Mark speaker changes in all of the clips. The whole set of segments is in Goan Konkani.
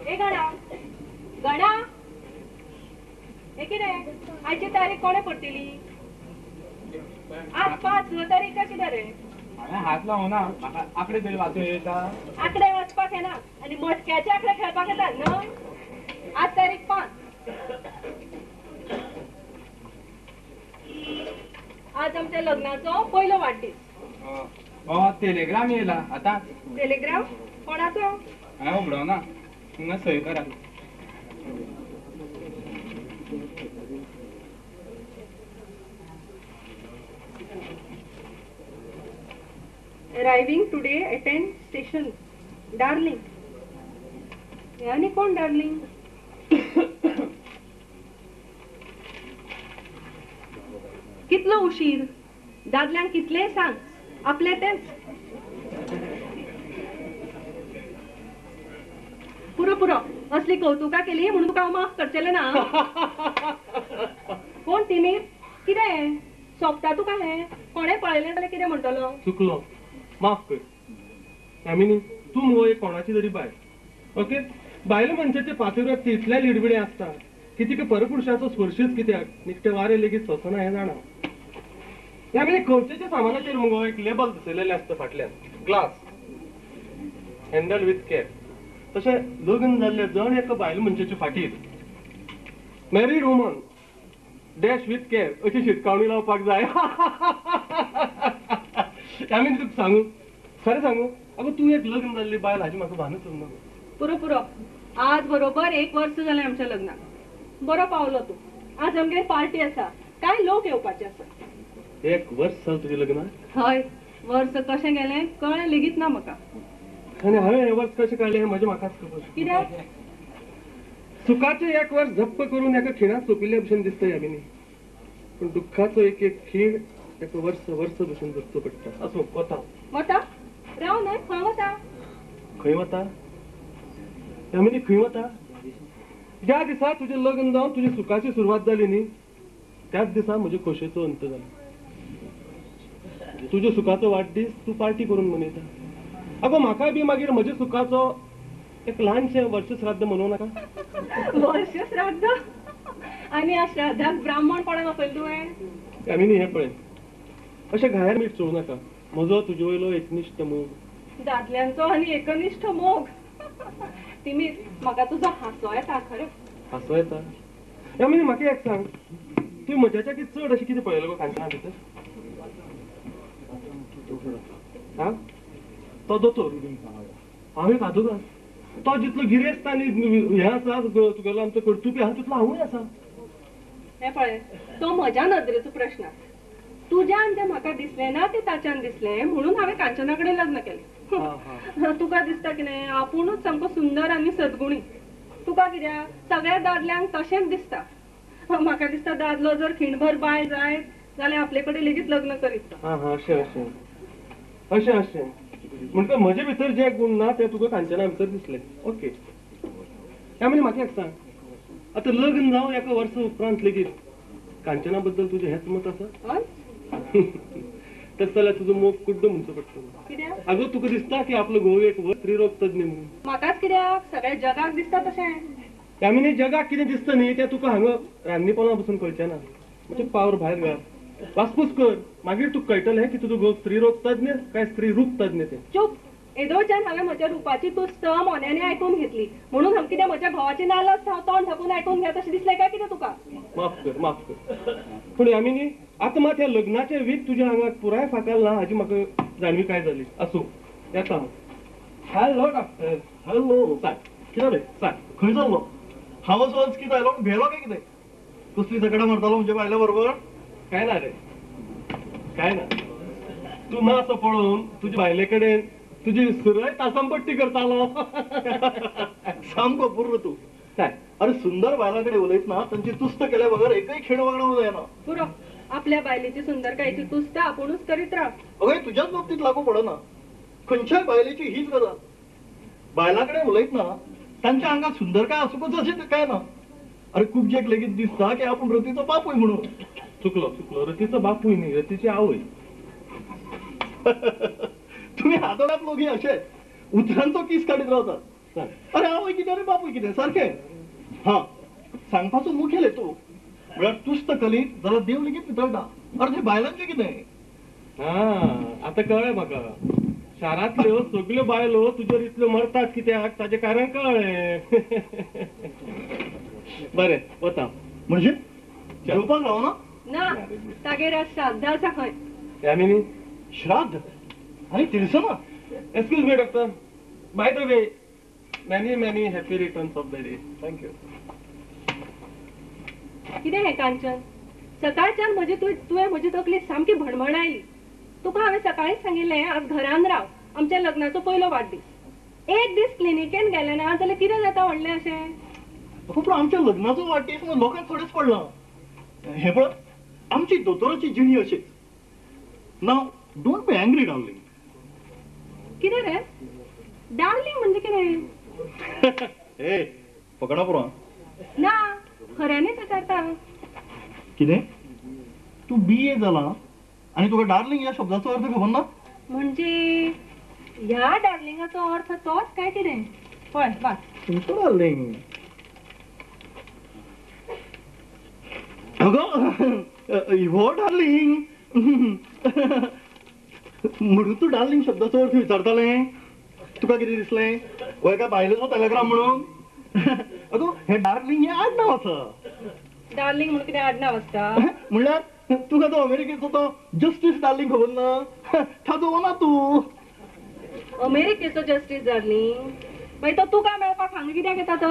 Speaker 1: ए गणा, गणा, हे कितें आयची तारीख कोणें परतिली? आज 5 तारीख कशी रे?
Speaker 2: हांवें हात लावना, म्हाका आंकडे तरी वाचूं येता.
Speaker 1: आंकडे वाचपाक येना आनी मटक्याचे आंकडे खेळपाक येता न्हय? आज तारीख 5. आज आमच्या लग्नाचो पयलो वाडदीस.
Speaker 2: टेलिग्राम येयला आतां.
Speaker 1: टेलिग्राम कोणाचो?
Speaker 2: हांवें उगडोना, तुमकां सही करात.
Speaker 1: Arriving today attend station. Darling. हे आनी कोण डार्लिंग? कितलो उशीर? दादल्यांक कितलें सांग, आपले तेच. पुरो पुरो, असली कौतुका केली म्हणून तुका हांव माफ करचेलें ना. कोण तिमीर? कितें सोंपता तुका हें? कोणें पळयलें जाल्यार कितें म्हणटलो?
Speaker 3: चुकलो, माफ कर. यामिनी, तूं मुगो एक कोणाची तरी बायल. ओके, बायल मनशाचे पातिव्रत तितलें लिडबिडें आसता की तिका परपुरुषाचो स्पर्शच कित्याक निखटे वारें लेगीत सोंसना हें जाणा. यामिनी, कंवचेच्या सामानाचेर मुगो एक लेबल दसयलेलें आसता फाटल्यान, ग्लास हँडल विथ केअर. तशें लग्न जाल्ले जण एका बायल मनशाचे फाटीर married woman dash with care अशी शिटकावणी लावपाक जाय. यामिनी, तुका सांगू, खरें सांगू, अगो तूं एक लग्न जाल्ली बायल हाजी म्हाका भानच उरना.
Speaker 1: पुरो पुरो, आज बरोबर 1 वर्स जालें आमच्या लग्नाक. बरो पावलो तूं. आज आमगेर पार्टी आसा, कांय लोक येवपाचे आसा.
Speaker 3: 1 वर्स जालें तुजें लग्नाक?
Speaker 1: हय, वर्स कशें गेलें कळ्ळें लेगीत ना म्हाका.
Speaker 3: आनी हांवें हें वर्स कशें काडलें हें म्हजें म्हाकाच खबर.
Speaker 1: कित्याक?
Speaker 3: सुखाचें 1 वर्स झप्प करून एका खिणांत सोंपिल्ल्या भशेन दिसता यामिनी, पूण दुख्खाचो एक एक खीण एका वर्स वर्स भशेन जगचो पडटा. आसूं, वता.
Speaker 1: वता? राव न्हय, खंय वता?
Speaker 3: खंय वता यामिनी, खंय वता? ज्या दिसा तुजें लग्न जावन तुज्या सुखाची सुरवात जाली न्ही, त्याच दिसा म्हजे खोशयेचो अंत जालो. तुज्या सुखाचो वाडदीस तूं पार्टी करून मनयता. अगो म्हाकाय बी मागीर म्हज्या सुखाचो एक ल्हानशें वर्षश्राद्ध मनोवं नाका?
Speaker 1: वर्षश्राद्ध? आनी ह्या श्राद्धाक ब्राह्मण कोणाक आपयलें तुवें?
Speaker 3: यामिनी, हें पळय, अशें घायार मीठ चोळूं नाका. म्हजो तुजे वयलो एकनिश्ठ मोग.
Speaker 1: दादल्यांचो आनी एकनिश्ठ मोग. तिमीर, म्हाका तुजो हांसो येता. खरें
Speaker 3: हांसो येता? यामिनी, म्हाका एक सांग, तुवें म्हज्याच्या चड अशें कितें पळयलें गो कांचना भितर? हा, तो दोतोर, हांव एक आदोगाद. तो जितलो गिरेस्त आनी हें आसा तुगेलो आमचो कर्तुपी आसा, तितलो हांवूय आसा.
Speaker 1: हें पळय, तो म्हज्या नदरेचो प्रश्न. तुज्यान जें म्हाका दिसलें ना तें ताच्यान दिसलें म्हणून हांवें कांचना कडेन लग्न केलें. तुका दिसता कितें आपुणूच सामको सुंदर आनी सद्गुणी. तुका कित्याक सगळ्या दादल्यांक तशेंच दिसता. म्हाका दिसता दादलो जर खिणभर बायल जायत जाल्यार आपले कडेन लेगीत लग्न करीत.
Speaker 3: अशें अशें अशें अशें म्हणटा म्हजे भितर जे गुण ना ते तुका कांचना भितर दिसले. ओके यामिनी, म्हाका एक सांग, आतां लग्न जावन एका वर्सा उपरांत लेगीत कांचना बद्दल तुजें हेंच मत आसा? तशें जाल्यार तुजो मोग कुड्डो म्हणचो पडटलो.
Speaker 1: कित्याक?
Speaker 3: आगो तुका दिसता की आपलो घोव एक स्त्रीरोग तज्ञ म्हणून.
Speaker 1: म्हाकाच कित्याक, सगळ्या जगाक दिसता तशें.
Speaker 3: यामिनी, जगाक कितें दिसता न्ही तें तुका हांगा रान्नीपोला बसून कळचें ना. मातशें पावर भायर घाल, वासपूस कर, मागीर तुका कळटलें की तुजो घोव स्त्रीरोग तज्ञ काय स्त्री रूप तज्ञ तें.
Speaker 1: चूप! येदोळच्यान हांवें म्हज्या रुपाची तुस्त मोन्यांनी आयकून घेतली म्हणून हांव कितें म्हज्या घोवाची नालस्त हांव तोंड धापून आयकून घेत अशें दिसलें काय कितें तुका?
Speaker 3: माफ कर, माफ कर. पूण यामिनी, आतां मात ह्या लग्नाचें वीख तुज्या आंगाक पुराय फाकाल ना हाजी म्हाका जाणविकाय जाली. आसूं, येता हांव.
Speaker 4: Hello doctor. हॅलो.
Speaker 3: सांग.
Speaker 4: कितें रे?
Speaker 3: सांग.
Speaker 4: खंय चल्लो? हांव असो अचकीत आयलो भेलो काय कितें? कसली झगडां मारतालो म्हज्या बायले बरोबर?
Speaker 3: काय ना रे, काय ना. तूं ना असो पळोवन तुजे बायले कडेन तुजी सुरय तासमपट्टी करतालो.
Speaker 4: सामको पुर्र तूं.
Speaker 3: काय?
Speaker 4: अरे सुंदर बायलां कडेन उलयतना तांची तुस्त केल्या बगर एकय खीण वगडावंक जायना.
Speaker 1: पुरो, आपल्या बायलेची सुंदरकायेची तुस्त आपुणूच करीत राव.
Speaker 4: अगं तुज्याच बाबतींत लागू पडना, खंयच्याय बायलेची हीच गजाल. बायलां कडेन उलयतना तांच्या आंगात सुंदरकाय आसूंकच अशें काय ना. अरे कुबजेक लेगीत दिसता की आपूण रतीचो बापूय म्हणून.
Speaker 3: चुकलो चुकलो, रतीचो बापूय न्ही, रतीची आवय.
Speaker 4: तुम्ही हातोडात लोक अशेच उतरांचो कीस काडीत रावतात. अरे आवय कितें आनी बापूय कितें सारकें. हा, सांगपाचो मुखेल हेतू म्हळ्यार तुस्त कलीत जाल्यार देव लेगीत वितळटा. अरे ते बायलांचें कितें?
Speaker 3: हा, आतां कळ्ळें म्हाका. शारांतल्यो सगल्यो बायलो तुजेर इतल्यो मरतात कित्याक ताचें कारण कळ्ळें. बरें, वता.
Speaker 4: म्हणजे जेवपाक रावना?
Speaker 1: ना, तागेर आज श्राद्ध आसा खंय.
Speaker 3: यामिनी,
Speaker 4: श्राद्ध आनी तिळसना?
Speaker 3: Excuse me doctor, by the way, many many happy returns of the day.
Speaker 4: Thank you.
Speaker 1: कितें हें कांचन, सकाळच्यान म्हजी तुवें म्हजी तकली सामकी भणभणायली. तुका हांवें सकाळीच सांगिल्लें आज घरान राव, आमच्या लग्नाचो पयलो वाडदीस. एक दीस क्लिनिकेन गेलें ना जाल्यार कितें जाता व्हडलें अशें?
Speaker 4: पूण आमच्या लग्नाचो वाडदीस लोकांक थोडेच पडला. हें पळय, आमची दोतोराची जिणी अशीच. Now don't be angry darling.
Speaker 1: कितें रे डार्लिंग म्हणजे कितें?
Speaker 4: ए फकणा पुरो
Speaker 1: ना, खऱ्यांनीच विचारता.
Speaker 4: कितें तूं बी ए जाला आनी तुका डार्लिंग ह्या शब्दाचो अर्थ खबर ना?
Speaker 1: म्हणजे ह्या डार्लिंगाचो अर्थ तोच काय कितें? पळय वाच.
Speaker 4: तुमचो डार्लिंग अगो हो डार्लिंग म्हणून तूं डार्लिंग शब्दाचो अर्थ विचारतालें? तुका कितें दिसलें हो एका बायलेचो टेलेग्राम म्हणून? अगो हें डार्लिंग हें आडनांव आसा.
Speaker 1: डार्लिंग म्हणून कितें आडनांव आसता?
Speaker 4: म्हणल्यार तुका तो अमेरिकेचो तो जस्टीस डार्लिंग खबर ना? ताजो ना तूं
Speaker 1: अमेरिकेचो जस्टीस डार्लिंग? मागीर तो तुका मेळपाक हांगा कित्याक येता तो?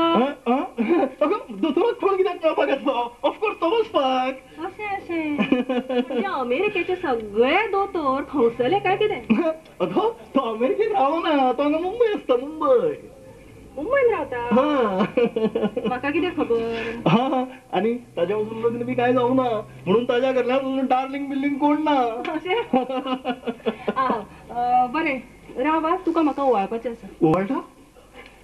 Speaker 4: अगो दोतोराक कोण कित्याक मेळपाक येतलो? ऑफकोर्स तो वचपाक.
Speaker 1: अशें अशें, म्हणजे अमेरिकेचे सगळे दोतोर खंवसले काय कितें?
Speaker 4: अगो तो अमेरिकेत रावना, तो हांगा मुंबय आसता. मुंबय
Speaker 1: मुंबयन रावता? म्हाका कितें खबर.
Speaker 4: हा, आनी ताज्या वचून लग्न बी कांय जावना म्हणून ताज्या घरल्यान वचून डार्लिंग बिल्लिंग कोण ना.
Speaker 1: अशें? बरें राव, तुका म्हाका ओवाळपाचें आसा.
Speaker 4: ओवाळटा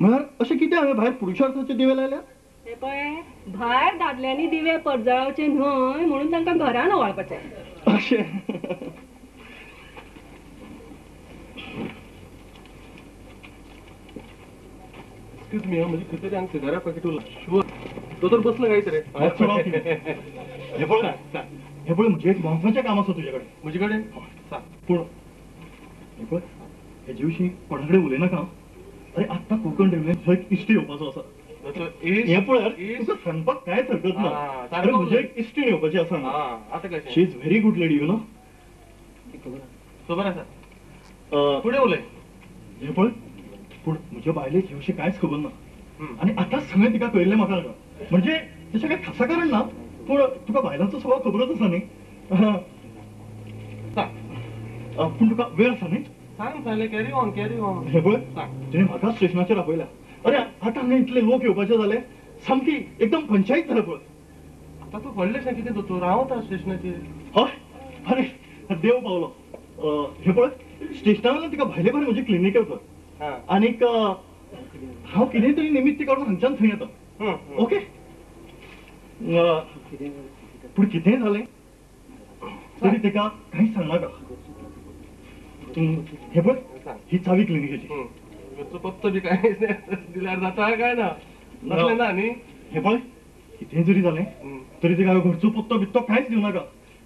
Speaker 4: म्हळ्यार अशें कितें हांवें भायर पुरुषार्थाचे दिवे लायल्यात?
Speaker 1: हे पळय, भायर दादल्यांनी दिवे परजळावचे न्हय म्हणून तांकां घरान ओवाळपाचें.
Speaker 4: अशें?
Speaker 3: एक्सक्यूज मी, म्हजी खंय तरी हांगा सिगारा पॅकेट उरला. शुअर दोतोर बसलो काय रे?
Speaker 4: हे पळय, हे पळय, म्हजें एक म्हत्वाचें काम आसा तुजे कडेन.
Speaker 3: म्हजे कडेन? सांग.
Speaker 4: पूण हे पळय, हेजे विशीं कोणा कडेन उलयनाका. अरे आत्तां कोंकण रेल्वेन थंय एक इश्ट येवपाचो आसा. हें पळय, तुका सांगपाक कांयच हरकत ना. अरे म्हजें एक इश्टीण येवपाची आसा. She is very good lady, you know.
Speaker 3: खबर आसा. फुडें उलय.
Speaker 4: हें पळय, पूण म्हज्या बायलेक हे विशीं कांयच खबर ना आनी आतांच सगळें तिका कळिल्लें म्हाका. म्हणजे तशें कांय खासा कारण ना, पूण तुका बायलांचो स्वभाव खबरच आसा न्ही. पूण तुका वेळ आसा न्ही?
Speaker 3: सांग सांगलें, कॅरी ऑन कॅरी ऑन.
Speaker 4: हें पळय, तिणें म्हाका स्टेशनाचेर आपयल्या. अरे आतां हांगा इतले लोक येवपाचे जाले, सामकी एकदम पंचायत जाल्या पळय.
Speaker 3: आतां तूं व्हडलेशें कितें दोतोर, रावता स्टेशनाचेर?
Speaker 4: हय, अरे देव पावलो. हें पळय, स्टेशना वयल्यान तिका भायले भायर म्हजी क्लिनीक वचत आनीक हांव कितें तरी निमित्त काडून हांगच्यान थंय येता. ओके? पूण कितेंय जालें तरी तिका कांयच सांगनाका. हे पळय, ही चावी क्लिनिकेची.
Speaker 3: घरचो पत्तो बी कांय दिल्यार जाता काय ना? तसलें ना न्ही?
Speaker 4: हे पळय, कितेंय जरी जालें तरी तिका घरचो पत्तो बित्तो कांयच दिवं नाका,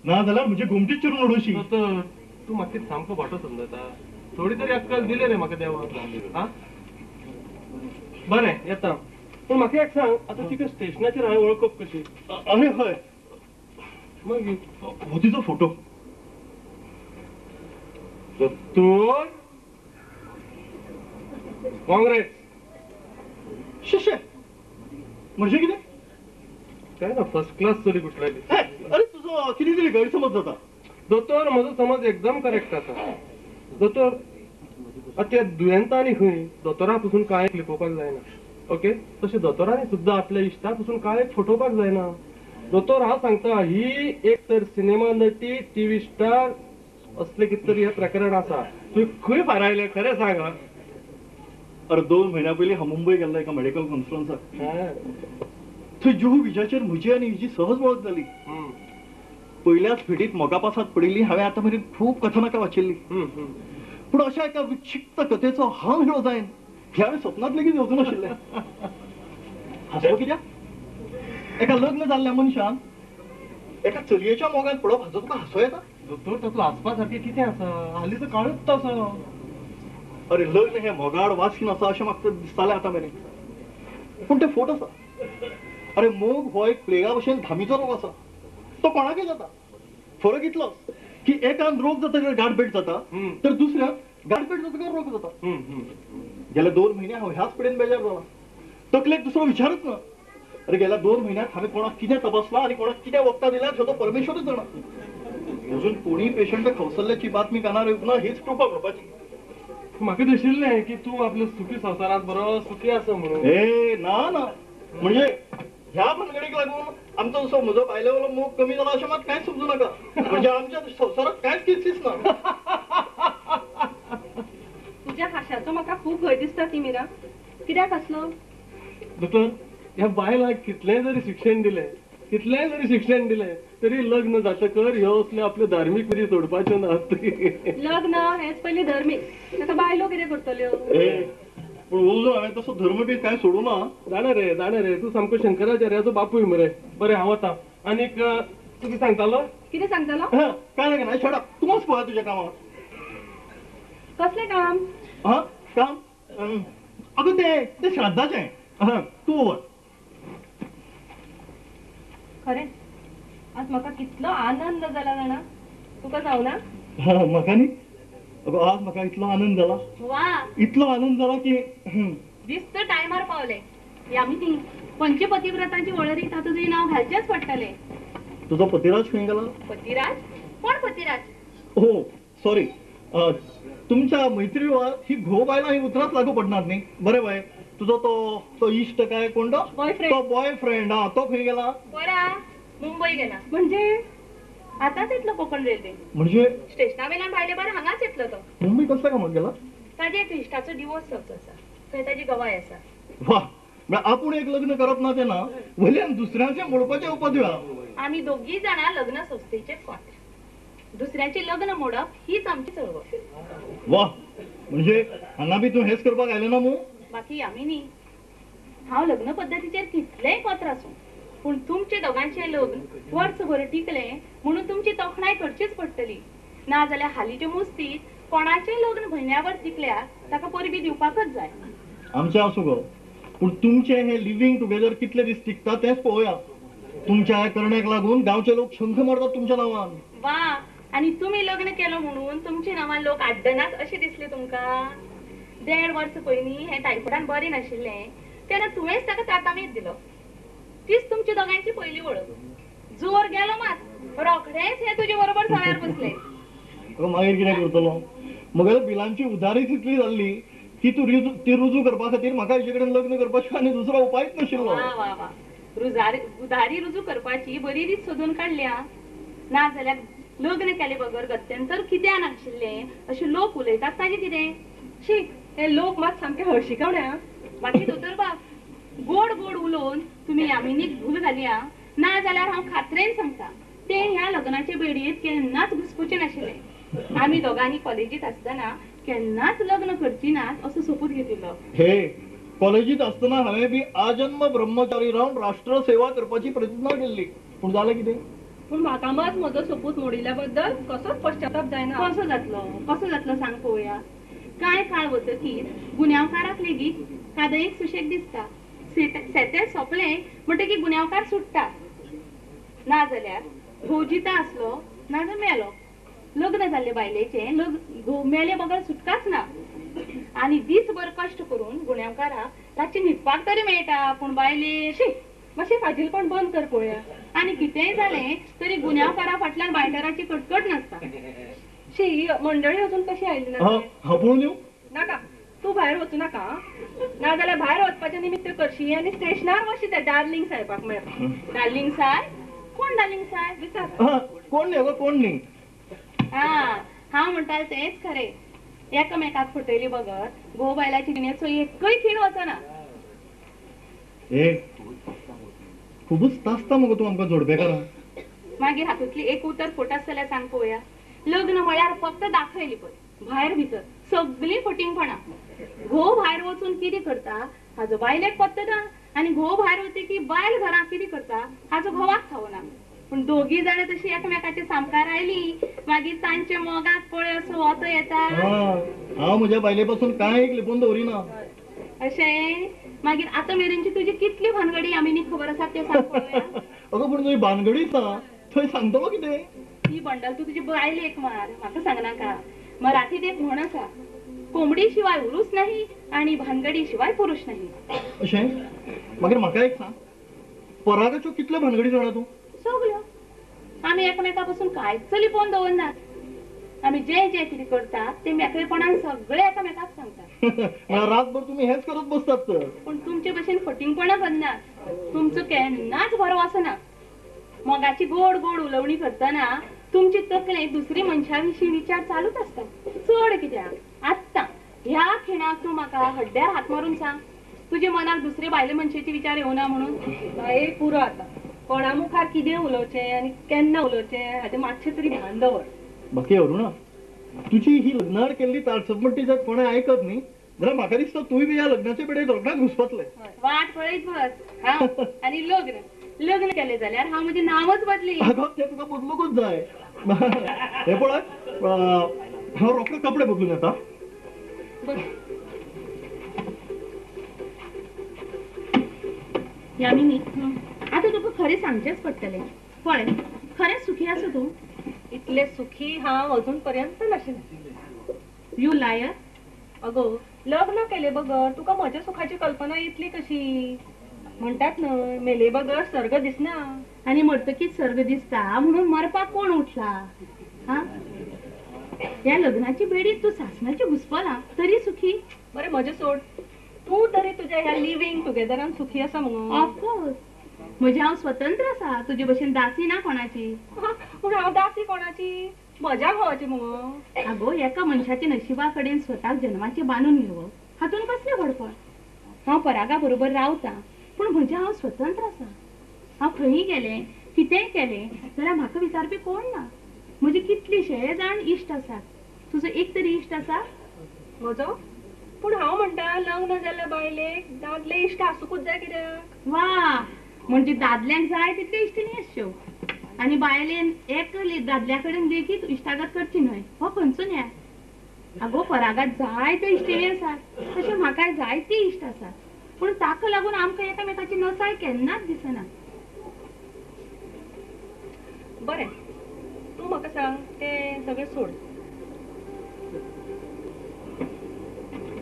Speaker 4: ना जाल्यार म्हजी गोमटीच चिरून उडोवशी.
Speaker 3: दोतोर तूं म्हाका सामको भाटो समजता. थोडी तरी अक्कल दिले रे म्हाका देवान. आं बरें येता. पूण म्हाका एक सांग, आतां तिका स्टेशनाचेर हांवें वळखप कशी?
Speaker 4: अरे हय,
Speaker 3: मागीर
Speaker 4: हो तिचो फोटो.
Speaker 3: दोतोर काँग्रेस.
Speaker 4: शिशे म्हणजे कितें?
Speaker 3: काय ना, फर्स्ट क्लास चली कुठल्याली.
Speaker 4: अरे तुजो कितें तरी गैरसमज जाता.
Speaker 3: दोतोर म्हजो समज एकदम करेक्ट आसा. दोतोर त्या दुयेंतांनी खंय दोतोरा पसून कांय लिपोवपाक जायना. ओके, तशें दोतोरांनी सुद्दां आपल्या इश्टा पसून कांय फटोवपाक जायना. दोतोर हांव सांगता, ही एक तर सिनेमा नटी, टीव्ही स्टार असले कितें तरी हें प्रकरण आसा. तुवें खंय फारायलें खरें सांग.
Speaker 4: अरे 2 म्हयन्या पयलीं हांव मुंबय गेल्लो एका मेडिकल कॉन्फरन्साक. थंय जुहू बिचाचेर म्हजी आनी हिजी सहज वळख जाली. पयल्याच भेटीत मोगापासात पडिल्ली हांवें आतां मेरेन खूब कथनाकां वाचिल्ली. पूण अशा एका विक्षिप्त कथेचो हांव हिरो जायन हे हांवें सपनांत लेगीत येवजूं नाशिल्लें. हांसलो कित्याक? एका लग्न जाल्ल्या मनशान एका चलयेच्या मोगान पडप हाचो तुका हांसो येता?
Speaker 3: दोतोर, तातूंत हांसपा सारकें कितें आसा? हालींचो काळूच तसो.
Speaker 4: अरे लग्न हें मोगाड वासीन आसा अशें म्हाका दिसतालें आतां मेरेन, पूण तें फोट आसा. अरे मोग हो एक प्लेगा भशेन धामीचो रोग आसा, तो कोणाकय जाता. फरक इतलोच की एकान रोग जातकर गांठभेट जाता तर दुसऱ्याक गांठभेट जातकर रोग जाता. गेल्या 2 म्हयने हांव ह्याच कडेन बेजार जाला, तकलेक दुसरो विचारच ना. अरे गेल्या 2 म्हयन्यात हांवें कोणाक कितें तपासलां आनी कोणाक कितें वखदां दिल्यात हें तो परमेश्वरच जाणा. अजून कोणीय पेशंट खवसल्ल्याची बातमी कानार येवंक ना हीच कृपा म्हणपाची.
Speaker 3: म्हाका दिशिल्लें की तूं आपल्या सुखी संवसारांत बरो सुखी आसा म्हणून.
Speaker 4: ए ना ना, म्हणजे ह्या भानगडीक लागून आमचो असो म्हजो बायले वयलो मोग कमी जाला अशें मात कांयच समजू नाका. म्हणजे आमच्या संवसारांत कांयच किस्सीच ना.
Speaker 1: तुज्या हांशाचो म्हाका खूब भंय दिसता तिमिरा. कित्याक आसलो?
Speaker 3: दोतोर, ह्या बायलांक कितलेंय जरी शिक्षण दिलें, कितलेंय जरी शिक्षण दिलें तरी लग्न जातकर ह्यो असल्यो आपल्यो धार्मीक विधी सोडपाच्यो नात.
Speaker 1: लग्न हेंच पयलीं धर्मीक, ताका बायलो कितें करतल्यो?
Speaker 4: पूण उजो हांवें तसो धर्म बी कांय सोडूं ना.
Speaker 3: जाणा रे, जाणा रे, तूं सामको शंकराचार्याचो बापूय मरे. बरें, हांव वता. आनीक तूं कितें सांगतालो?
Speaker 1: कितें सांगतालो?
Speaker 4: काय ना, शट अप. तूं पळय तुज्या कामाक.
Speaker 1: कसलें काम?
Speaker 4: हा काम? अगं तें श्राद्धाचें. तूं वच.
Speaker 1: खरें आज म्हाका कितलो आनंद जाला जाणा. तुका जावना?
Speaker 4: म्हाका न्ही, अगो आज म्हाका इतलो आनंद जाला, इतलो आनंद जाला की
Speaker 5: दिस्त टायमार पावले. यामिनी, पंचपतिव्रतांची वळेरीत आतां तुजें नांव घालचेंच पडटलें.
Speaker 4: तुजो पतिराज खंय गेला?
Speaker 5: पतिराज? कोण पतिराज?
Speaker 4: हो सॉरी, तुमच्या मैत्री विवाहात ही घोव बायलां ही उतरांच लागू पडनात न्ही. बरें बाय, तुजो तो इश्ट काय कोण तो?
Speaker 1: बॉयफ्रेंड.
Speaker 4: तो बॉयफ्रेंड, हा तो खंय गेला?
Speaker 5: बरा मुंबय गेला.
Speaker 1: म्हणजे
Speaker 5: आतांच येतलो कोकण रेल्वे.
Speaker 4: म्हणजे
Speaker 5: स्टेशना वेल्यान भायले भायर हांगाच येतलो तो.
Speaker 4: मुंबय कसल्या कामाक गेला?
Speaker 5: ताजे एक इश्टाचो डिवोर्स जावचो आसा, थंय ताजी गवाय आसा.
Speaker 4: वा, म्हळ्यार आपूण एक लग्न करप ना तेन्ना वयल्यान दुसऱ्यांचें मोडपाचें उपद्व्याप.
Speaker 5: आमी दोगीय जाणां लग्न संस्थेचे कोंत्र, दुसऱ्यांचें लग्न मोडप हीच आमची चळवळ.
Speaker 4: वा, म्हणजे हांगा बी तूं हेच करपाक आयलें ना मू?
Speaker 5: बाकी यामिनी, हांव लग्न पद्दतीचेर कितलेंय कोंत्र आसूं, पूण तुमचे दोगांचें लग्न वर्सभर टिकलें म्हणून तुमची तोखणाय करचीच पडटली. ना जाल्यार हालींचे मुस्तीत कोणाचें लग्न म्हयन्याभर टिकल्यार ताका परबी दिवपाकच जाय.
Speaker 4: आमचें आसूं गो, पूण तुमचें हें लिव्हींग टुगेदर कितले दीस टिकता तेंच पळोवया. तुमच्या ह्या करण्याक लागून गांवचे लोक शंख मारतात तुमच्या नांवान.
Speaker 5: वा, आनी तुमी लग्न केलो म्हणून तुमच्या नांवान लोक आड्डनात अशें दिसलें तुमकां? 1.5 वर्स पयलीं हें टायफॉयडान बरें नाशिल्लें तेन्ना तुवेंच ताका त्रातामीत दिलो. तीच तुमची दोगांची पयली वळख. जोर गेलो मात रोखडेंच हे तुजे बरोबर सव्यार बसले.
Speaker 4: मागीर कितें करतलो? म्हगेल्या बिलांची उदारीच इतली जाल्ली की तूं ती रुजू करपा खातीर म्हाका हेजे कडेन लग्न करपाचो आनी दुसरो उपायच नाशिल्लो.
Speaker 5: वा वा वा, उदारी रुजू करपाची बरी रीत सोदून काडल्या. ना जाल्यार लग्न केले बगर गत्यंतर कित्याक नाशिल्लें अशें लोक उलयतात ताजें कितें?
Speaker 1: शी, हे लोक मात सामके हळशिकावणे.
Speaker 5: बाकी दोतोर बाब, गोड गोड उलोवन तुमी यामिनीक भूल घालया. ना जाल्यार हांव खात्रेन सांगता ते ह्या लग्नाचे बेडयेंत केन्नाच घुसपुचे नाशिल्ले. आमी दोगांनी कॉलेजीत आसतना केन्नाच लग्न करची नात असो सोपूत घेतिल्लो.
Speaker 4: हे कॉलेजीत आसतना हांवें बी आजन्म ब्रह्मचारी रावन राष्ट्र सेवा करपाची प्रतिज्ञा केल्ली, पूण जालें कितें?
Speaker 1: पूण म्हाका मात म्हजो सोपूत मोडिल्ल्या बद्दल कसोच पश्चाताप जायना.
Speaker 5: कसो जातलो, कसो जातलो सांग पळोवया. कांय काळ वतकीर गुन्यांवकाराक लेगीत कादयेक सुशेग दिसता. सेतें सोंपलें म्हणटकीर गुन्यांवकार सुट्टा. ना जाल्यार घोव जिता आसलो ना जाल्यार मेलो. लग्न जाल्ले बायलेचें घोव मेले बगर सुटकाच ना. आनी दीसभर कश्ट करून गुन्यांवकाराक रातचें न्हिदपाक तरी मेळटा, पूण बायले
Speaker 1: शी, मातशें फाजीलपण बंद कर पळोवया.
Speaker 5: आनी कितेंय जालें तरी गुन्यांवकारा फाटल्यान बायटराची कटकट नासता.
Speaker 1: शी, मंडळी अजून कशी आयली ना?
Speaker 4: हांव पळोवन येवं?
Speaker 1: नाका, तूं भायर वचूं नाका. ना जाल्यार भायर वचपाचें निमित्त करशी आनी स्टेशनार वशी त्या डार्लिंग साहेबाक मेळपाक.
Speaker 5: डार्लिंग साहेब? कोण डार्लिंग साहेब?
Speaker 1: विचार.
Speaker 4: कोण न्ही गो, कोण न्ही.
Speaker 5: हा, हांव म्हणटालें तेंच खरें. एकामेकाक फटयली बगर घोव बायलाची जिणेचो एकय खीण वचना.
Speaker 4: ए, खुबूच तासता मगो तूं आमकां जोडपेकारां.
Speaker 5: मागीर हातूंतली एक उतर फट आसल्यार सांग पळोवया. लग्न म्हळ्यार फक्त दाखयली पळय, भायर भितर सगळीं फटींगपणां. घोव भायर वचून कितें करता हाजो बायलेक पत्तो ना आनी घोव भायर वतकीर बायल घरांत कितें करता हाजो घोवाक ठाव ना. पूण दोगी जाणां तशी एकामेकाच्या सामकार आयली मागीर तांच्या मोगाक पळय असो वतो येता.
Speaker 4: हांव म्हज्या बायले पासून कांय एक लिपोवन दवरिना.
Speaker 5: अशें? मागीर आतां मेरेनची तुजी कितली भानगडी आमी खबर आसा तें सांग पळोवया.
Speaker 4: अगो पूण तुजी भानगडीच ना थंय सांगतलो कितें?
Speaker 5: ती बंडल तूं तुजी बायलेक मार, म्हाका सांगनाका. मराठीत एक म्हण आसा, कोंबडी शिवाय उरूच नाही आणि भानगडी शिवाय पुरुष नाही.
Speaker 4: अशें? मागीर म्हाका एक सांग, परागाच्यो कितल्यो भानगडी जाणा तूं?
Speaker 5: सगल्यो. आमी एकामेका पासून कांयच लिपोवन दवरनात. आमी जे जे कितें करतात ते मेकळेपणान सगळे एकामेकाक सांगतात.
Speaker 4: रातभर तुमी हेच करत बसतात तर.
Speaker 5: पूण तुमचे भशेन फटींगपणां करनात. तुमचो केन्नाच भरवसो ना. मोगाची गोड गोड उलोवणी करतना तुमची तकले दुसरी मनशा विशीं विचार चालूच आसता. चड कित्याक आत्तां ह्या खिणाक तूं म्हाका हड्ड्यार हात मारून सांग, तुज्या मनाक दुसरे बायले मनशेचे विचार येवना म्हणून.
Speaker 1: बाये पुरो आतां, कोणा मुखार कितें उलोवचें आनी केन्ना उलोवचें हाचें मातशें तरी भान दवर.
Speaker 4: बाकी अरुणा, तुजी ही लग्नार केल्ली तारसपट्टी जर कोणें आयकत न्ही जाल्यार म्हाका दिसता तूंय बी ह्या लग्नाचे पेडेर रोखडेंच घुसपतलें.
Speaker 5: वाट पळयत बस. हांव आनी लग्न लग्न केलें जाल्यार हांव म्हजें नांवच बदली.
Speaker 4: अगो तें तुका बदलूंकच जाय. हें पळय, हांव रोखडे कपडे बदलून येता.
Speaker 5: यामिनी, आतां तुका खरें सांगचेंच पडटलें. पळय, खरेंच सुखी आसा तूं?
Speaker 1: इतले सुखी हांव अजून पर्यंत नाशिल्लें.
Speaker 5: You liar.
Speaker 1: अगो लग्न केले बगर तुका म्हज्या सुखाची कल्पना येतली कशी? म्हणटात न्हय, मेले बगर सर्ग दिसना.
Speaker 5: आनी मरतकीच सर्ग दिसता म्हणून मरपाक कोण उठला? हा, ह्या लग्नाची बेडीत तूं सासणाची घुसपला तरी सुखी.
Speaker 1: बरें म्हजें सोड, तूं तरी तुज्या ह्या लिव्हींग टुगेदरान सुखी आसा मुगो?
Speaker 5: ऑफकोर्स, म्हजें हांव स्वतंत्र आसा, तुजे भशेन दासी ना कोणाची.
Speaker 1: पूण हांव दासी कोणाची? म्हज्या घोवाची मुगो.
Speaker 5: आगो एका मनशाच्या नशिबा कडेन स्वताक जन्माचें बांदून घेवप हातून कसलें व्हडपण? हांव परागा बरोबर रावता पूण म्हजें हांव स्वतंत्र आसा. हांव खंयी गेलें कितेंय केलें जाल्यार म्हाका विचारपी कोण ना. म्हजे कितलेशे जाण इश्ट आसात. तुजो एक तरी इश्ट आसा?
Speaker 1: म्हजो? पूण हांव म्हणटा लग्न जाल्ल्या बायलेक दादले इश्ट आसूंकूच जाय कित्याक?
Speaker 5: वा, म्हणजे दादल्यांक जाय तितल्यो इश्टिणी आसच्यो आनी बायलेन एक दादल्या कडेन लेगीत इश्टागत करची न्हय, हो खंयचो न्याय? आगो परागात जायत्यो इश्टिणी आसात, तशें म्हाकाय जायती इश्ट आसात, पूण ताका लागून आमकां एकामेकाची नसाय केन्नाच दिसना.
Speaker 1: बरें, तूं म्हाका सांग, तें सगळें सोड,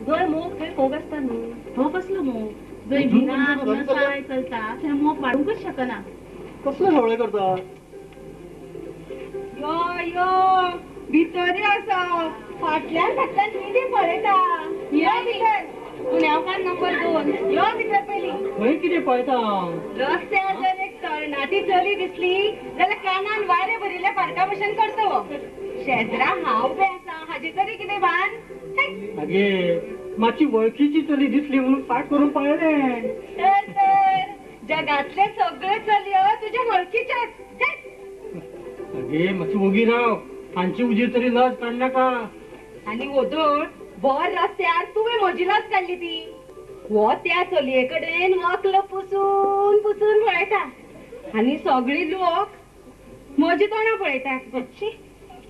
Speaker 1: जंय मोग थंय फोग आसता न्हू.
Speaker 5: हो कसलो मोग? जंय भिरांत नसाय चलता थंय मोग वाडूंकच शकना.
Speaker 4: कसले सवळे करता?
Speaker 1: यो यो भितर आसा, फाटल्यान फाटल्यान कितें पळयता? यो भितर,
Speaker 5: गुन्यांवकार नंबर 2.
Speaker 1: यो भितर पयलीं.
Speaker 6: खंय कितें पळयता?
Speaker 1: रस्त्यार जर एक तरणाटी चली दिसली जाल्यार कानान वारें भरिल्ल्या पारका भशेन करता हो. शेजरा हांव उबें आसा हाजें तरी कितें भान?
Speaker 6: आगे मातशी वळखीची चली दिसली म्हणून फाट करून पळयलें.
Speaker 1: तर तर जगातले सगळे चलयो तुज्या वळखीच्याच.
Speaker 6: आगे मातशी ओगी राव, हांची उजीर तरी लज काडनाका.
Speaker 1: आनी वोदोळ भर रस्त्यार तुवें म्हजी लज काडली ती. हो त्या चलये कडेन वक्ल पुसून पुसून पळयता आनी सगळी लोक म्हजी तोंडां पळयतात.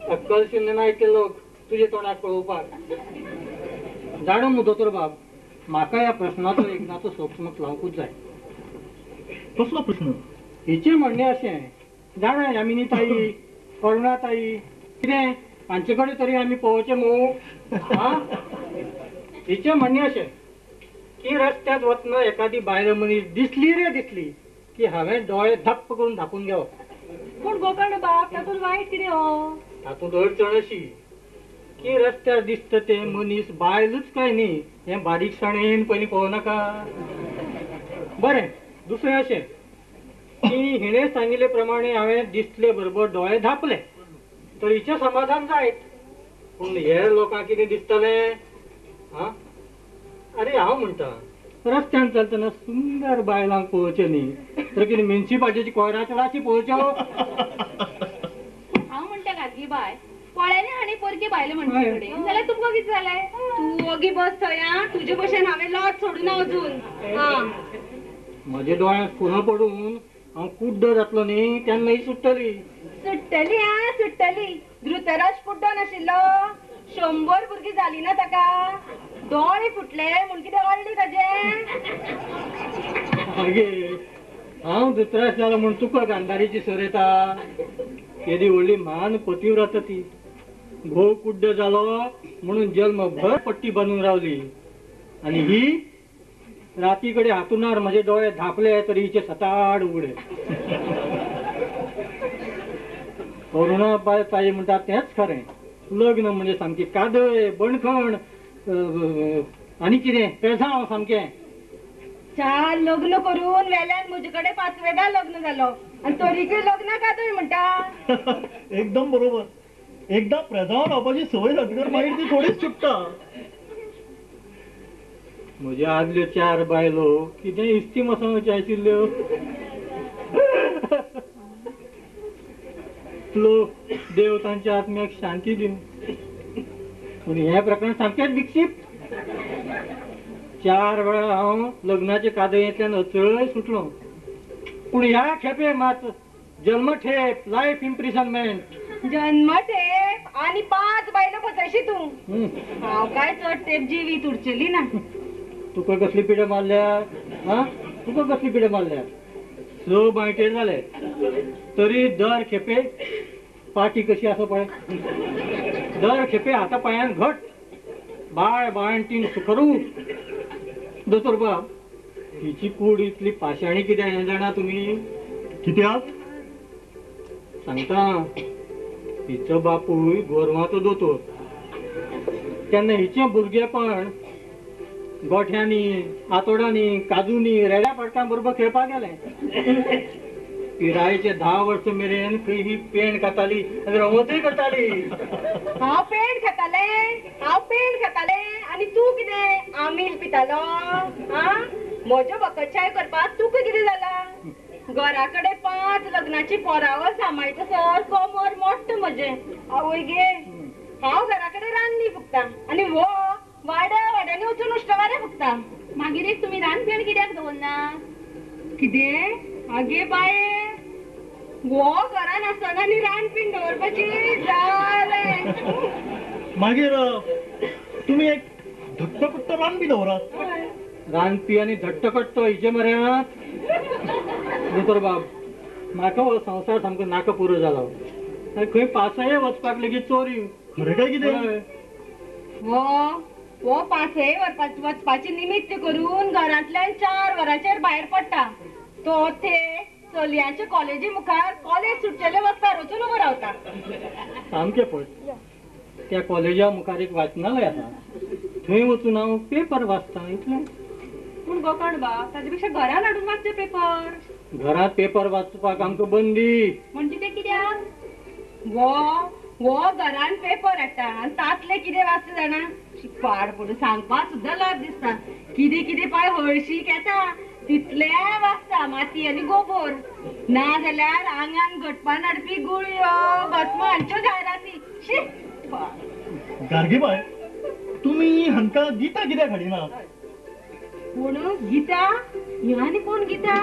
Speaker 6: अक्कल शुन्य ना इतले लोक तुजे तोंडाक पळोवपाक. जाणो मु दोतोर बाब, म्हाका ह्या प्रश्नाचो एकदांचो सोक्षमत लावंकूच जाय.
Speaker 4: कसलो प्रश्न?
Speaker 6: हिचें म्हणणें अशें, जाणा यामिनी ताई, करुणा ताई, कितें हांचे कडेन तरी आमी पळोवचें मू? हिचें म्हणणें अशें की रस्त्यार वतना एखादी बायल मनीस दिसली रे दिसली की हांवें दोळे धप्प करून धापून घेवप.
Speaker 1: पूण गोकर्ण बाब, तातूंत वायट कितें हो?
Speaker 6: तातूंत अडचण अशी की रस्त्यार दिसता तें मनीस बायलूच काय न्ही हें बारीकसाणेन पयलीं पळोवं नाका? बरें, दुसरें अशें की हिणें सांगिल्ले प्रमाणे हांवें दिसले बरोबर दोळे धापले तर हिचें समाधान जायत, पूण हेर लोकांक कितें दिसतलें? आं, अरे हांव म्हणटा रस्त्यान चलतना सुंदर बायलांक पळोवचें न्ही तर कितें म्युनिसिपालिटीची कोयराची राशी पळोवच्यो?
Speaker 5: हांव म्हणटा गादगी बाय, पळयलें हांणी पोरकी बायल म्हणचे कडेन जाल्यार तुमकां कितें जालें?
Speaker 1: तूं ओगी बस थंय आं, तुजे भशेन हांवें लॉट सोडूना अजून. आं
Speaker 6: म्हज्या दोळ्यांत फुलां पडून हांव कुड्डो जातलो न्ही तेन्ना ही सुट्टली.
Speaker 1: सुट्टली आं सुट्टली. धृतराज कुड्डो नाशिल्लो, 100 भुरगीं जाली ना ताका, दोळे फुटले म्हूण कितें अडली ताजें?
Speaker 6: आगे हांव धृतराज जालो म्हूण तुका गांधारीची सर येता? केदी व्हडली म्हान पतिव्रत ती. घोव कुड्डो जालो म्हणून जल्मभर पट्टी बांदून रावली आनी ही राती कडेन हातुणार म्हजे दोळे धांपले तरी हिचे सताड उगडे. करुणा बाय ताई म्हणटा तेंच खरें. लग्न म्हणजे सामकी कादय, बणखण आनी कितें पेजांव सामकें.
Speaker 1: 4 लग्न करून वेल्यान म्हजे कडेन 5 वेळा लग्न जालो आनी तरीकय लग्न कादय म्हणटा.
Speaker 4: एकदम बरोबर. एकदा प्रेजांव रावपाची संवय जातकर मागीर ती थोडीच सुट्टा.
Speaker 6: म्हज्या आदल्यो 4 बायलो कितें इस्ती मसणाच्यो आशिल्ल्यो. लोक देव तांच्या आत्म्याक शांती दिवं. पूण हें प्रकरण सामकेंच विक्षीप. 4 वेळा हांव लग्नाचे कादयेंतल्यान अचळय सुटलो, पूण ह्या खेपे मात जन्मठेप, लायफ इम्प्रिजनमेंट.
Speaker 1: जन्मठेप आनी 5 बायलो पचयशी तूं. हांव काय चड तेप जिवीत उरचेली ना.
Speaker 6: तुका कसली पिड्या मारल्या? आं तुका कसली पिड्या मारल्या? 6 बांयटेर जाले तरी दर खेपे पाटी कशी आसा पळय, दर खेपे हाता पांयान घट, बाळ बाळंटीन सुखरूप. दोतोर बाब, हिची कूड इतली पाशाणी कित्याक हें जाणा तुमी?
Speaker 4: कित्याक
Speaker 6: सांगता. हिचो बापूय गोरवांचो दोतोर, तेन्ना हिचें भुरगेपण गोठ्यांनी, आतोडांनी, काजूनी, रेड्या पाटकां बरोबर खेळपाक गेलें. पिरायेचे 10 वर्सां मेरेन खंय ही पेण खाताली आनी रवतूय करताली.
Speaker 1: हांव पेण खातालें, हांव पेण खातालें आनी तूं कितें आमील पितालो? आं म्हज्यो बकच्छाय करपाक तुका कितें जालां? घरा कडेन 5 लग्नाची पोरावळ सांबाळटा सर कमर मोडटा म्हजें. आवय गे, हांव घरा कडेन रांदनी फुकता आनी हो वाड्या वाड्यांनी वचून उश्टवारें फुकता.
Speaker 5: मागीर एक तुमी रांदपेण कित्याक दवरना?
Speaker 1: कितें? आगे बाये, हो घरान आसतना आनी रांदपीण दवरपाची जालें.
Speaker 4: मागीर तुमी एक धट्टकट्ट रांदपी दवरात.
Speaker 6: रांदपी आनी धट्टकट्ट हिचे मऱ्यांत. दोतोर बाब, म्हाका हो संवसार सामको नाका पुरो जालो. खंय पासये वचपाक लेगीत चोरी.
Speaker 4: खरें काय कितें?
Speaker 1: हो हो पासये वचपाची निमित्त करून घरांतल्यान 4 वरांचेर भायर पडटा. तो ते चलयांच्या कॉलेजी मुखार कॉलेज सुटचेले वचपार वचून उबो रावता.
Speaker 6: सामकें पळय, त्या कॉलेजा मुखार एक वाचनालय आसा, थंय वचून हांव पेपर वाचता इतलें.
Speaker 1: पूण गोकर्ण बाब, ताजे पेक्षा घरान हाडून वाचचे पेपर.
Speaker 6: घरांत पेपर वाचपाक आमकां बंदी.
Speaker 5: म्हणजे ते कित्याक?
Speaker 1: वो वो घरान पेपर हाडटा आनी तांतलें कितें वाचता जाणा? पाड पडून सांगपाक सुद्दां लज दिसता. कितें कितें पळय हळशीक येता तितलें वाचता, माती आनी गोबोर. ना जाल्यार आंगान घटपान हाडपी गुळयो, भस्म हांच्यो जायराती. शी
Speaker 4: गार्गीबाय, तुमी हांकां गीता कित्याक हाडिना?
Speaker 1: कोण गीता? आनी कोण गीता?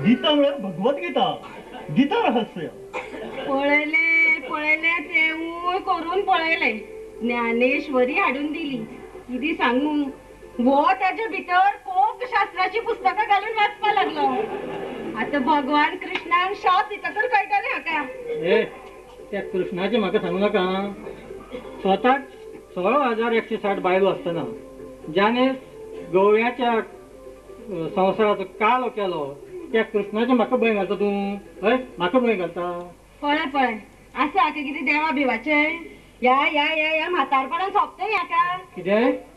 Speaker 4: गीता म्हळ्यार भगवत गीता, गीता रहस्य.
Speaker 1: पळयलें पळयलें तेवूय करून पळयलें. ज्ञानेश्वरी हाडून दिली. कितें सांगू, हो ताच्या भितर कोकशास्त्राची पुस्तकां घालून वाचपाक लागलो. आतां भगवान कृष्णान शाप दितकर कळटलें हाका.
Speaker 6: ए, त्या कृष्णाचें म्हाका सांगू नाका. स्वताक 16,160 बायलो आसतना ज्याने गोव्याच्या संवसाराचो कालो केलो त्या कृष्णाचें म्हाका भंय घालता तूं? हय, म्हाका भंय घालता?
Speaker 1: पळय पळय आसा हाका कितें देवा भिवाचें? ह्या ह्या ह्या ह्या म्हातारपणान सोंपतें हाका.
Speaker 6: कितें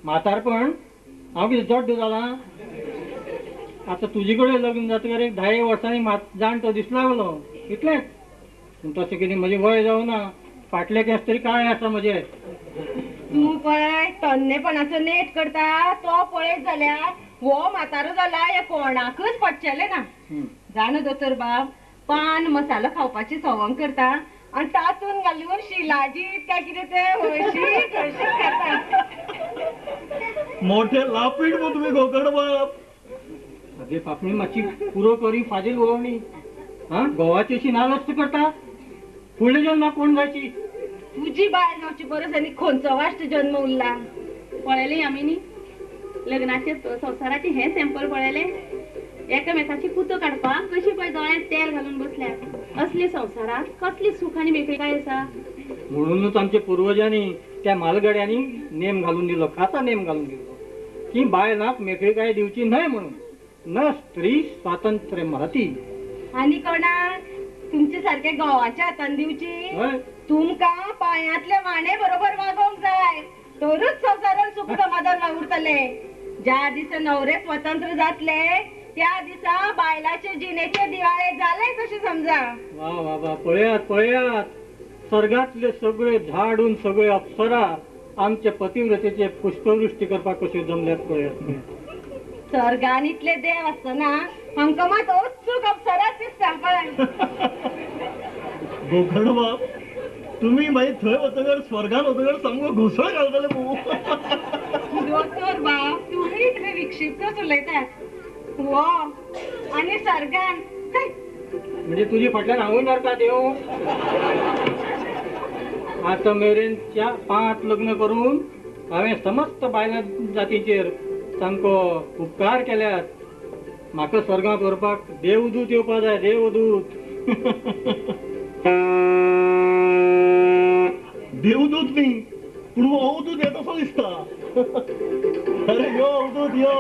Speaker 6: म्हातारपण? हांव कितें जड्ड जालां? आतां तुजे कडेन लग्न जातकर एक 10 वर्सांनी जाणटो दिसलो लागलो इतलेंच. पूण तशें कितें म्हजें वय जावना, फाटले केंस तरी काळे आसा म्हजे.
Speaker 1: तूं पळय तन्नेपणाचो नेट करता तो पळयत जाल्यार हो म्हातारो जाला हे कोणाकच पडचेलें ना. जाणा दोतोर बाब, पान मसालो खावपाची सवंग करता आनी तातून घालून शिलाजीत काय कितें तें हळशीक हळशीक खाता.
Speaker 4: मोठे लापीट मग तुम्ही गोकर्ण बाप.
Speaker 6: अगे पापणी मातशी पुरो करी फाजील उलोवणी. हा घोवाची अशी नालस्त करता, फुडल्या जन्माक कोण जायची?
Speaker 1: तुजी बायल जावची परस आनी खंयचो वाश्ट जन्म उरला.
Speaker 5: पळयलें यामिनी, लग्नाचे संवसाराचे हे सॅम्पल पळयलें. एकामेकाची कुतो काडपाक कशी पळय दोळ्यांत तेल घालून बसल्यात. असले संवसारात कसली सुख आनी मेकळीकाय आसा.
Speaker 6: म्हणूनच आमच्या पुर्वजांनी त्या मालगड्यांनी नेम घालून दिलो, खासा नेम घालून दिलो की बायलांक मेकळीकाय दिवची न्हय म्हणून. न स्त्री स्वातंत्र्य महती.
Speaker 1: आनी कोणाक तुमचे सारखे घोवाच्या हातान दिवची? तुमकां पांयांतले वाणे बरोबर वागोवंक जाय तरूच संवसारान सुख समाधान वावुरतले. ज्या दिसा नवरे स्वतंत्र जातले त्या दिसा बायलाचे जिणेचे दिवाळे जाले तशें समजा.
Speaker 6: वा वा वा, पळयात पळयात, स्वर्गातले सगळे झाडून सगळे अप्सरा आमच्या पतिव्रतेचे पुष्पवृष्टी करपाक कश्यो जमल्यात पळयात.
Speaker 1: स्वर्गान इतले देव आसतना हांकां मात उत्सूक अप्सराच दिसता पळय.
Speaker 4: गोकर्ण बाब तुम्ही मागीर थंय वतकर स्वर्गान वतकर सामको घोसळ घालतले मगो.
Speaker 1: दोतोर बाब तुमी इतले विक्षिप्तच उलयतात. हो आनी स्वर्गान
Speaker 6: म्हणजे तुजी फाटल्यान हांवूय नरकात येवं? आतां मेरेन 4-5 लग्न करून हांवें समस्त बायलां जातीचेर सामको उपकार केल्यात. म्हाका स्वर्गांत व्हरपाक देवदूत येवपा जाय, देवदूत.
Speaker 4: देवदूत न्ही पूण अवदूत येता असो दिसता. अरे यो अवदूत यो.